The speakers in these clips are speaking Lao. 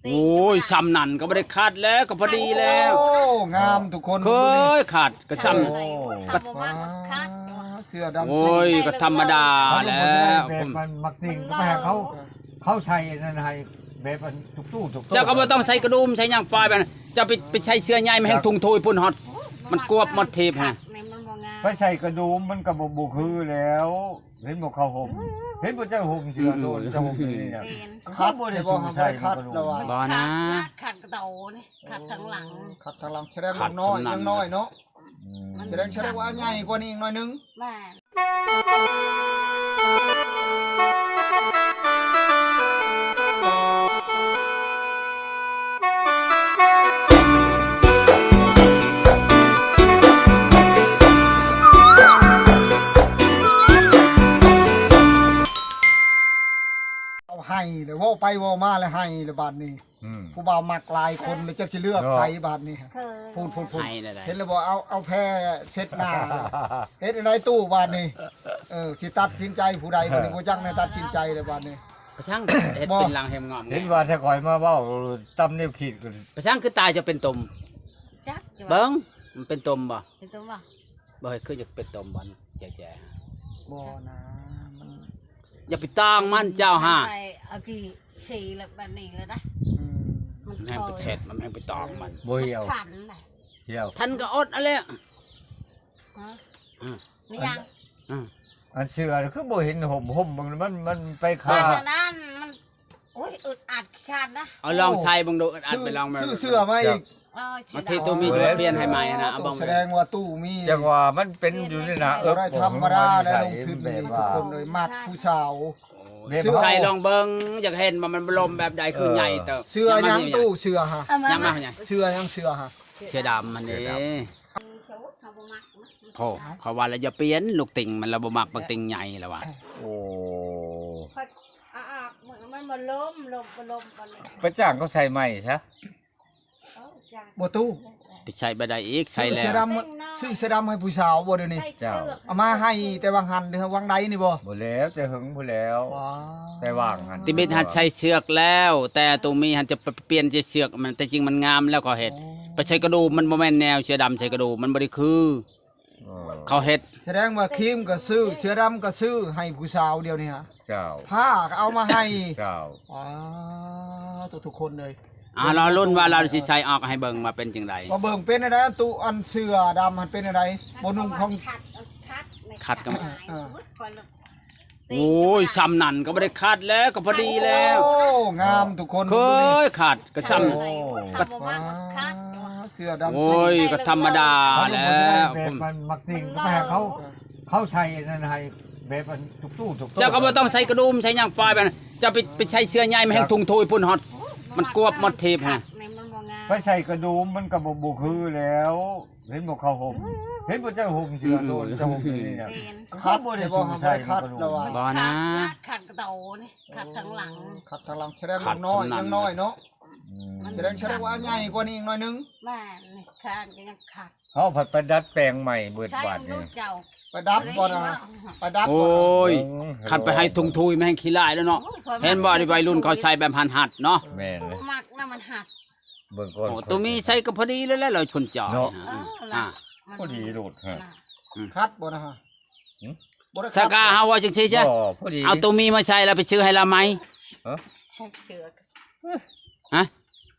ໂອ້ຍ ຊ່ຳນັ້ນກໍບໍ່ໄດ້ຂັດແລ້ວ ກໍພໍດີແລ້ວ. ໂອ້ ງາມທຸກຄົນ ເຄີຍຂັດກໍຊ່ຳ ໂອ້ ກໍບໍ່ມັກຂັດ ອ່າ ເສື້ອດຳ ໂອ້ຍ ກໍທຳມະດາແລ້ວ. ແບບມັນມັກຕິ່ງກໍໄປໃຫ້ເຂົາ ເຂົາໃສ່ອັນນັ້ນໃຫ້ ແບບອັນທຸກຕູ້ທຸກໂຕ ເຈົ້າກໍບໍ່ຕ້ອງໃສ່ກະດຸມໃສ່ຫຍັງ ປ່ອຍແບບນັ້ນ. ເຈົ້າໄປ ໄປໃສ່ເສື້ອໃຫຍ່ ມັນແຮ່ງທຸ່ງໂທຍພຸ້ນ ຮອດມັນກວບໝົດທີບຫັ້ນ. ໄປໃສ່ກະດຸມມັນກໍບໍ່ ບໍ່ຄືແລ້ວ. ເຫັນບໍ່ເຂົາຫົ່ມ ເຫັນບໍ່ເຈົ້າຫົ່ມເສື້ອໂຕນ ເຈົ້າຫົ່ມຢູ່ນີ້ນະ. ແມ່ນ ຄັດບໍ່ໄດ້ ບໍ່ ບໍ່ໄດ້ຄັດ ລະວ່າ ບໍ່ນະ ຄັດກະໂຕນີ້ ຄັດທາງຫຼັງ ຄັດທາງຫຼັງ ສະແດງ ຄັດ ຍັງນ້ອຍ ຍັງນ້ອຍເນາະ. ອືມ ສະແດງ ສະແດງວ່າໃຫຍ່ກວ່ານີ້ອີກໜ້ອຍໜຶ່ງ. ແມ່ນ ເອົາໄຫ້ແລ້ວ ເວົ້າໄປເວົ້າມາແລ້ວໄຫ້ແລ້ວບາດນີ້. ອືມ ຜູ້ບ່າວມັກຫຼາຍຄົນ ແລ້ວຈັກຊິເລືອກໃຜບາດນີ້. ເອີ ພຸ້ນໆໆ ເຫັນແລ້ວບໍ່ ເອົາ ເອົາແພເຊັດໜ້າ ເຮັດແນວໃດຕູ້ບາດນີ້? ເອີ ຊິຕັດສິນໃຈຜູ້ໃດບາດນີ້? ບໍ່ຈັກແນວຕັດສິນໃຈແລ້ວບາດນີ້. ປະຊັງເຮັດເປັນລາງແຮມງອມ ເຫັນວ່າຖ້າຂ້ອຍມາເວົ້າຕຳແນວຄິດກໍ ປະຊັງຄືຕາຈະເປັນຕົມ. ຈັກ ເບິ່ງ ມັນເປັນຕົມບໍ່? ເປັນຕົມບໍ່? ບໍ່ ຄືຢາກເປັນຕົມບໍ່ ແຈໆ. ບໍ່ນະ ມັນ ຢ່າໄປຕ້ອງມັນເຈົ້າຫາ ໄປເອົາກີ່ຊີແລ້ວບາດນີ້ແລ້ວນະ. ອືມ ມັນແຮງໄປເຊັດ ມັນແຮງໄປຕ້ອງມັນ ບໍ່ຫ່ຽວ ຄັນນະ ຫ່ຽວ ທ່ານກໍອົດເອົາແຫຼະ. ຮະ ອືມ ມີຫຍັງ? ອືມ ອັນເສື້ອຄືບໍ່ເຫັນຫົ່ມ ຫົ່ມເບິ່ງ ມັນ ມັນໄປຄາ ອັນນັ້ນມັນ ໂອ້ຍ ອຶດອັດຂີ້ຄ້ານນະ. ເອົາລອງໃສ່ເບິ່ງດູ ອຶດອັດ ໄປລອງເບິ່ງ ຊື້ເສື້ອໃໝ່ອີກ. ເອີ ບາງທີຕູ້ມີຈະມາປ່ຽນໃຫ້ໃໝ່ຫັ້ນນະ ເອົາເບິ່ງ. ສະແດງວ່າຕູ້ມີ ຈັ່ງວ່າມັນເປັນຢູ່ນີ້ນະ. ເອີ ບໍ່ໄດ້ທຳມະດາແລ້ວ ລົງທຶນນີ້ທຸກຄົນເອີຍ ມັກຜູ້ສາວ. ແບບໃສ່ລອງເບິ່ງ ຢາກເຫັນວ່າມັນລົມແບບໃດ ຄືໃຫຍ່ເຕີບ. ເສື້ອຫຍັງຕູ້ ເສື້ອຫະ ຍັງມາຫຍັງ ເສື້ອຫຍັງ ເສື້ອຫະ ເສື້ອດຳຫັ້ນເດ້. ໂອ້ ເຂົາວ່າລະຢ່າປ່ຽນລູກຕິ່ງມັນ ລະບໍ່ມັກບັກຕິ່ງໃຫຍ່ລະວ່າ. ໂອ້ ມັນບໍ່ລົມ ລົມບໍ່ລົມ ໄປຈ້າງເຂົາໃສ່ໃໝ່ຊະ. ບໍ່ຕູ້ ໄປໃສ່ບໍ່ໄດ້ອີກ ໃສ່ແລ້ວ ຊື້ເສື້ອດຳໃຫ້ຜູ້ສາວບໍ່ດຽວນີ້? ເຈົ້າ ເອົາມາໃຫ້ແຕ່ຫວ່າງຫັ້ນ ຫຼືຫວ່າງໃດນີ້ບໍ່? ບໍ່ແລ້ວ ແຕ່ເຫິງພຸ້ນແລ້ວ ແຕ່ຫວ່າງຫັ້ນ ຕິບິດຫັດໃສ່ເຊືອກແລ້ວ ແຕ່ຕູ້ມີຫັດຈະປ່ຽນໃສ່ເຊືອກມັນ ແຕ່ຈິງມັນງາມແລ້ວເຂົາເຮັດ. ໄປໃສ່ກະດູມ ມັນບໍ່ແມ່ນແນວເສື້ອດຳໃສ່ກະດູມ ມັນບໍ່ໄດ້ຄື. ເອີ ເຂົາເຮັດ ສະແດງວ່າຄຣີມກໍຊື້ ເສື້ອດຳກໍຊື້ໃຫ້ຜູ້ສາວດຽວນີ້ຫະ. ເຈົ້າ ຜ້າກໍເອົາມາໃຫ້. ເຈົ້າ ວ້າ ທຸກໆຄົນເລີຍ. ອ່າ ລໍລຸ້ນວ່າລາວຊິໃສ່ອອກໃຫ້ເບິ່ງວ່າເປັນຈັ່ງໃດ. ມາເບິ່ງເປັນແນວໃດ ອັນຕູ້ ອັນເສື້ອດຳຫັ້ນເປັນແນວໃດ? ບໍ່ນຸ່ງຂອງ ຄັດ ຄັດກໍ ເອີ ໂອ້ຍ ຊ່ຳນັ້ນກໍບໍ່ໄດ້ຂັດແລ້ວ ກໍພໍດີແລ້ວ. ໂອ້ ງາມທຸກຄົນ ເຄີຍຂັດກໍຊ່ຳ ໂອ້ ກໍ ວ້າ ເສື້ອດຳ ໂອ້ຍ ກໍທຳມະດາແລ້ວ. ມັກຕິ່ງກໍໄປໃຫ້ເຂົາ ເຂົາໃສ່ອັນນັ້ນໃຫ້ ແບບອັນທຸກຕູ້ທຸກໂຕ ເຈົ້າກໍບໍ່ຕ້ອງໃສ່ກະດຸມໃສ່ຫຍັງ ປ່ອຍແບບນັ້ນ. ເຈົ້າໄປ ໄປໃສ່ເສື້ອໃຫຍ່ ມັນແຮ່ງທຸ່ງໂທຍພຸ້ນ ຮອດມັນກວບໝົດທີບຫັ້ນ. ໄປໃສ່ກະດຸມມັນກໍບໍ່ ບໍ່ຄືແລ້ວ. ເຫັນບໍ່ເຂົາຫົ່ມ ເຫັນບໍ່ເຈົ້າຫົ່ມເສື້ອໂຕນ ເຈົ້າຫົ່ມຢູ່ນີ້ນະ. ຄັດບໍ່ໄດ້ ບໍ່ ບໍ່ໄດ້ຄັດ ລະວ່າ ບໍ່ນະ ຄັດກະໂຕນີ້ ຄັດທາງຫຼັງ ຄັດທາງຫຼັງ ສະແດງວ່າຍັງນ້ອຍ ຍັງນ້ອຍເນາະ. ອືມ ສະແດງ ສະແດງວ່າໃຫຍ່ກວ່ານີ້ອີກໜ້ອຍໜຶ່ງ. ແມ່ນ ຄັດກໍຍັງຄັດ ເຮົາພັດໄປດັດແປງໃໝ່ເບິດບາດນີ້. ໄປດັດບໍ່ນະ ໄປດັດບໍ່ນະ. ໂອ້ຍ ຄັນໄປໃຫ້ທຸ່ງທຸຍ ມັນແຮ່ງຂີ້ລາຍແລ້ວເນາະ. ໂອ້ຍ ເຫັນບໍ່ ໄວລຸ້ນເຂົາໃສ່ແບບຫັນຫັດເນາະ. ແມ່ນ ມັກນຳມັນຫັດ. ເບິ່ງກ່ອນ ໂອ້ ຕູ້ມີໃສ່ກໍພໍດີແລ້ວແຫຼະ ລາວຄົນຈ່ອຍ. ເນາະ ອ່າ ອ່າ ພໍດີໂລດຮະ. ອືມ ຄັດບໍ່ນະຮະ? ຫື? ບໍ່ໄດ້ ສາກາ ເຮົາເວົ້າຈັ່ງຊີ້ຊະ ບໍ່ ພໍດີ ເອົາຕູ້ມີມາໃສ່ ແລ້ວໄປຊື້ໃຫ້ລາວໃໝ່. ຮະ? ໃສ່ເສື້ອ ຮະ?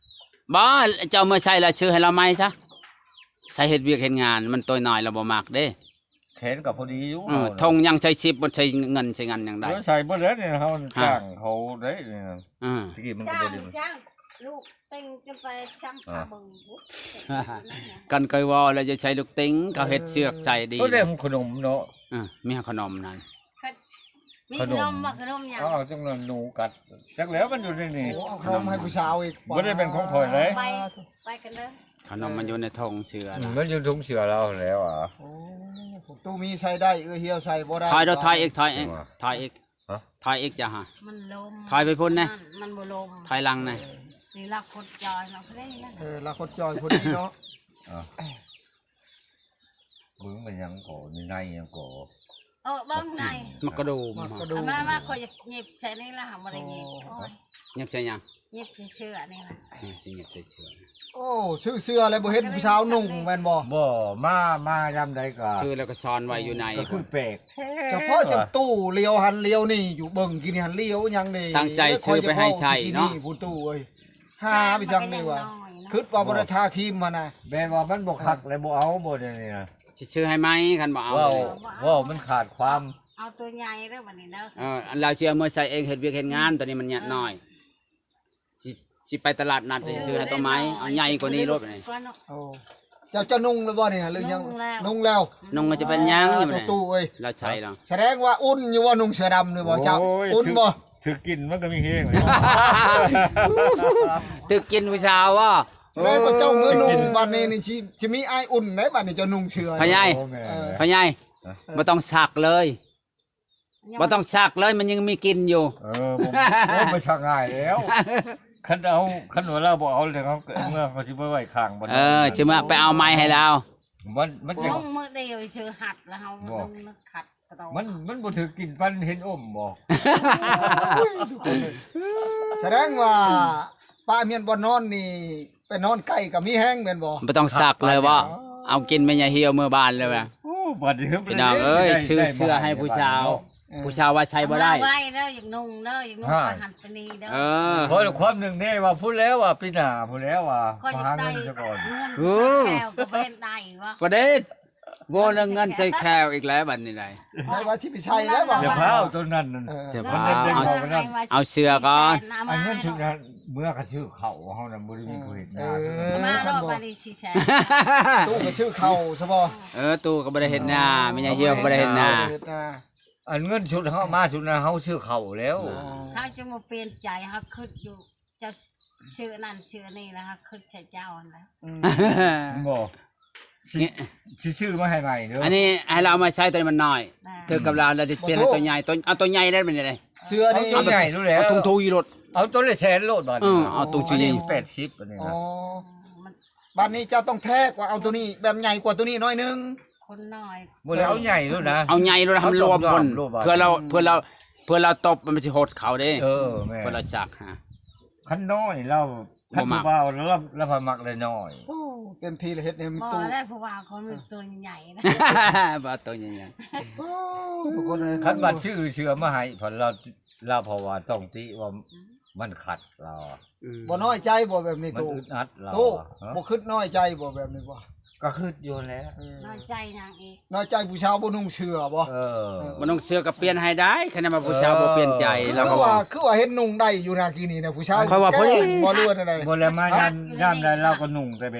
ບໍ່ ເຈົ້າເອົາມາໃສ່ ແລ້ວຊື້ໃຫ້ລາວໃໝ່ຊະ. ໃສ່ເຮັດວຽກເຮັດງານ ມັນໂຕນ້ອຍ ລາວບໍ່ມັກເດ້. ແຂນກໍພໍດີຢູ່ ເອີ ເຮົານະ ທົ່ງຍັງໃສ່ສິບ ບໍ່ໃສ່ເງິນໃສ່ຫຍັງຫຍັງໄດ້. ເອີ ໃສ່ເບິດແລ້ວນີ້ ເຮົາ ຮະ ຈ້າງເຂົາໄດ້ນີ້ນະ. ອືມ ຕະກີ້ມັນກໍບໍ່ໄດ້ ຈ້າງ ຈ້າງລູກຕິ່ງຈົນໄປຊ່າງ ອ່າ ພາເບິ່ງພຸ້ນ. ກັນເຄີຍເວົ້າແລ້ວ ຢ່າໃສ່ລູກຕິ່ງ ເຂົາເຮັດເຊືອກໃສ່ດີ. ເອີ ເຂົາເອີ້ນຂະໜົມເນາະ. ເອີ ມີຂະໜົມນັ້ນ ມີຂະໜົມ ຂະໜົມຫຍັງ? ອ້າວ ຈັ່ງນັ້ນໜູກັດ ຈັກແລ້ວມັນຢູ່ໃນນີ້. ໂອ້ ເອົາຂະໜົມໃຫ້ຜູ້ສາວອີກ. ບໍ່ໄດ້ແມ່ນຂອງຂ້ອຍເດ້ ໄປ ໄປກັນເດີ. ຂະໜົມມັນຢູ່ໃນຖົງເສື້ອ ອືມ ລະ ມັນຢູ່ຖົງເສື້ອລາວຫັ້ນແຫຼະຫວາ. ໂອ້ ຕູ້ມີໃສ່ໄດ້ ເອື້ອຍຫ່ຽວໃສ່ບໍ່ໄດ້. ຖອຍ ຖອຍອີກ ຖອຍອີກ ຖອຍອີກ. ຮະ? ຖອຍອີກເຈົ້າຫະ ມັນລົມ ຖອຍໄປພຸ້ນແດ່. ມັນ ມັນບໍ່ລົມ ຖອຍຫຼັງແດ່. ເອີ ນີ້ລາວຄົນຈ່ອຍເນາະ ເອີ ລາວຄົນຈ່ອຍພຸ້ນເນາະ. ເອີ ເບິ່ງມັນຫຍັງກໍ ໃນຫຍັງກໍ ເອີ ເບິ່ງໃນ ໝາກກະດູມ ໝາກກະດູມ. ມາ ມາ ຂ້ອຍຢາກຫຍິບໃສ່ນີ້ລະ ຫາບໍ່ໄດ້ຫຍິບ. ໂອ້ຍ ຫຍິບໃສ່ຫຍັງ? ຍິບໃສ່ເສື້ອນີ້ນະ ອືມ ຊິຍິບໃສ່ເສື້ອ. ໂອ້ ຊື້ເສື້ອແລ້ວບໍ່ເຫັນຜູ້ສາວນຸ່ງແມ່ນບໍ່? ບໍ່ ມາ ມາຍາມໃດກໍ ຊື້ແລ້ວກໍຊ່ອນໄວ້ຢູ່ໃນ ກໍຄືແປກແທ້ ສະເພາະຈັ່ງຕູ້ຫຼຽວຫັ້ນຫຼຽວນີ້ຢູ່ ເບິ່ງກີ້ນີ້ຫັ້ນຫຼຽວຫຍັງນີ້ ຕັ້ງໃຈຊື້ໄປໃຫ້ໃຊ້ເນາະ ຜູ້ຕູ້ເອີຍ. ຫາໄປຈັ່ງນີ້ວ່າ ຄິດວ່າບໍ່ໄດ້ທາຄຣີມຫັ້ນນະ ແບບວ່າມັນບໍ່ຄັກແລ້ວບໍ່ເອົາບໍ່ ດຽວນີ້ນະ ຊິຊື້ໃຫ້ໃໝ່ຄັນບໍ່ເອົາ. ເວົ້າ ເວົ້າມັນຂາດຄວາມ ເອົາຕົວໃຫຍ່ເດີບັດນີ້ເດີ. ເອີ ລາວຊິເອົາເມືອໃສ່ເອງເຮັດວຽກເຮັດງານ ຕົວນີ້ມັນຍະ ເອີ ນ້ອຍ ຊິ ຊິໄປຕະຫຼາດນັດ ຊື້ໃຫ້ໂຕໃໝ່ ເອົາໃຫຍ່ກວ່ານີ້ໂລດບັດນີ້. ໂອ້ ເຈົ້າ ເຈົ້ານຸ່ງແລ້ວບໍ່ນີ້ ຫຼືຍັງ? ນຸ່ງແລ້ວ ນຸ່ງແລ້ວ ນຸ່ງກໍຈະເປັນຫຍັງ ອ່າ ນີ້ ໂຕຕູ້ເອີຍ ລາວໃສ່ແລ້ວ ສະແດງວ່າອຸ່ນຢູ່ບໍ່? ນຸ່ງເສື້ອດຳນີ້ບໍ່ເຈົ້າ? ໂອ້ຍ ອຸ່ນບໍ່? ຖືກ ຖືກກິນມັນກໍມີແຮງເລີຍ ຖືກກິນຜູ້ສາວບໍ່? ສະແດງວ່າເຈົ້າເມືອນຸ່ງບັດນີ້ນີ້ ຊິ ຊິມີອ້າຍອຸ່ນໄດ໋ ບັດນີ້ເຈົ້ານຸ່ງເສື້ອ ພໍ່ໃຫຍ່ ໂອ້ ແມ່ນ ເອີ ພໍ່ໃຫຍ່ ຮະ ບໍ່ຕ້ອງຊັກເລີຍ ບໍ່ຕ້ອງຊັກເລີຍ ມັນຍັງມີກິ່ນຢູ່. ເອີ ບໍ່ ໂອ້ ໄປຊັກງ່າຍແລ້ວ ຄັນເອົາ ຄັນວ່າລາວບໍ່ເອົາແລ້ວ ເຮົາກໍເມືອ ເຮົາຊິໄປໄວ້ຂ້າງບໍ່ໄດ້. ເອີ ຊິເມືອໄປເອົາໃໝ່ໃຫ້ລາວ ມັນ ມັນຈະ ນຸ່ງມື້ດຽວຊື່ຫັດແລ້ວ ເຮົາ ບໍ່ ນຸ່ງຂັດກະໂຕ ມັນ ມັນບໍ່ຖືກກິນປານເຫັນອົມບໍ່? ສະແດງວ່າປະມຽນບ່ອນນອນນີ້ ໄປນອນໃກ້ກໍມີແຮງແມ່ນບໍ່? ບໍ່ຕ້ອງຊັກເລີຍບໍ່? ເອົາກິນແມ່ຍາຫ່ຽວເມືອບ້ານເລີຍວ່າ. ໂອ້ ບັດນີ້ ພີ່ນ້ອງເອີຍ ຊື້ເສື້ອໃຫ້ຜູ້ສາວ ເອີ ຜູ້ສາວວ່າໃສ່ບໍ່ໄດ້ ເອົາມາໄວ້ເດີ ຢາກນຸ່ງເດີ ຢາກນຸ່ງ ຮະ ປະຫັນປະນີເດີ. ເອີ ເວົ້າຄວາມໜຶ່ງແດ່ວ່າ ພຸ້ນແລ້ວວ່າ ປີໜ້າພຸ້ນແລ້ວວ່າ ມາຫາເງິນຊະກ່ອນ. ເອີ ແຂ້ວກໍບໍ່ເຫັນໄດ້ບໍ່? ປະເດັດ ບໍ່ເລື່ອງເງິນໃສ່ແຂ້ວອີກແລ້ວບັດນີ້ໄດ໋. ແຕ່ວ່າຊິໄປໃສ່ແລ້ວບໍ່? ຢ່າພາວຕົວນັ້ນ ເອີ ຢ່າພາວ ເອົາເສື້ອກ່ອນ ອັນເງິນຊຸດນັ້ນ ເມື່ອກະຊື້ເຂົ້າເຮົານັ້ນ ບໍ່ໄດ້ມີຜູ້ເຮັດນາ ເອີ ມາເນາະ ບາດນີ້ຊິແຊ ຕູ້ກະຊື້ເຂົ້າຊະບໍ່? ເອີ ຕູ້ກະບໍ່ໄດ້ເຮັດນາ ແມ່ຍາຫ່ຽວກະບໍ່ໄດ້ເຮັດນາ ບໍ່ໄດ້ເຮັດນາ. ອັນເງິນຊຸດເຮົາມາຊຸດນັ້ນ ເຮົາຊື້ເຂົ້າແລ້ວ ເຮົາຈຶ່ງບໍ່ປ່ຽນໃຈ ເຮົາຄິດຢູ່ ເຈົ້າຊື້ອັນນັ້ນຊື້ອັນນີ້ ແລ້ວເຮົາຄິດໃສ່ເຈົ້າຫັ້ນແຫຼະ. ອືມ ບໍ່ ຊິ ຊິຊື້ມາໃຫ້ໃໝ່ເດີ ອັນນີ້ໃຫ້ລາວເອົາມາໃຊ້ ໂຕນີ້ມັນນ້ອຍ ຖືກກັບລາວແລ້ວ ປ່ຽນໃຫ້ໂຕໃຫຍ່ ໂຕ ເອົາໂຕໃຫຍ່ໄດ້ບັດນີ້ເດ້ ເສື້ອນີ້ ເອົາໂຕໃຫຍ່ໂລດແຫຼະ ເອົາຖົງທຸຍໂລດ ເອົາໂຕລະແສນໂລດບັດ ເອີ ເອົາຖົງທຸຍ ອັນນີ້ແປດສິບ ອັນນີ້ນະ. ອໍ ບັດນີ້ເຈົ້າຕ້ອງແທກວ່າເອົາໂຕນີ້ແບບໃຫຍ່ກວ່າໂຕນີ້ໜ້ອຍໜຶ່ງ ຄົນນ້ອຍ ບໍ່ໄດ້ເອົາໃຫຍ່ໂລດນະ ເອົາໃຫຍ່ໂລດ ໃຫ້ມັນລວມ ເອົາຈອມໆໂລດ ເພື່ອລາວ ເພື່ອລາວ ເພື່ອລາວຕົບມັນຊິຫົດເຂົ້າເດ້. ເອີ ແມ່ນ ເພື່ອລາວຊັກຫາ ຄັນນ້ອຍລາວ ຄັນຜູ້ບ່າວລາວ ລາວພັດມັກໄດ້ນ້ອຍ. ໂອ້ ເຕັມທີ່ລະເຮັດໃຫ້ມັນຕູ້ ບໍ່ໄດ້ ເພາະວ່າເຂົາມີໂຕໃຫຍ່ນະ ບໍ່ໂຕໃຫຍ່ໆ. ໂອ້ ທຸກຄົນເອີຍ ຄັນບັດຊື້ເສື້ອມາໃຫ້ ເພາະລາວ ລາວເພາະວ່າຕ້ອງຕິວ່າ ອືມ ມັນຂັດລາວ ອືມ ບໍ່ນ້ອຍໃຈບໍ່ແບບນີ້ຕູ້? ມັນອຶດອັດລາວ ຕູ້ ຮະ ບໍ່ຄິດນ້ອຍໃຈບໍ່ແບບນີ້ບໍ່? ກໍຄິດຢູ່ແຫຼະ ເອີ ນ້ອຍໃຈຫຍັງອີກ? ນ້ອຍໃຈຜູ້ສາວບໍ່ນຸ່ງເສື້ອບໍ່? ເອີ ເອີ ບໍ່ນຸ່ງເສື້ອກໍປ່ຽນໃຫ້ໄດ້ ຄັນວ່າຜູ້ສາວບໍ່ປ່ຽນໃຈ ເອີ ລາວກໍ ຄືວ່າ ຄືວ່າເຫັນນຸ່ງໄດ້ຢູ່ນາກີ້ນີ້ນະ ຜູ້ສາວ ຂ້ອຍວ່າພໍດີ ບໍ່ຮູ້ວ່າແນວໃດ ບໍ່ແລ້ວມາຍາມ ຍາມໃດລາວກໍນຸ່ງແຕ່ແບບ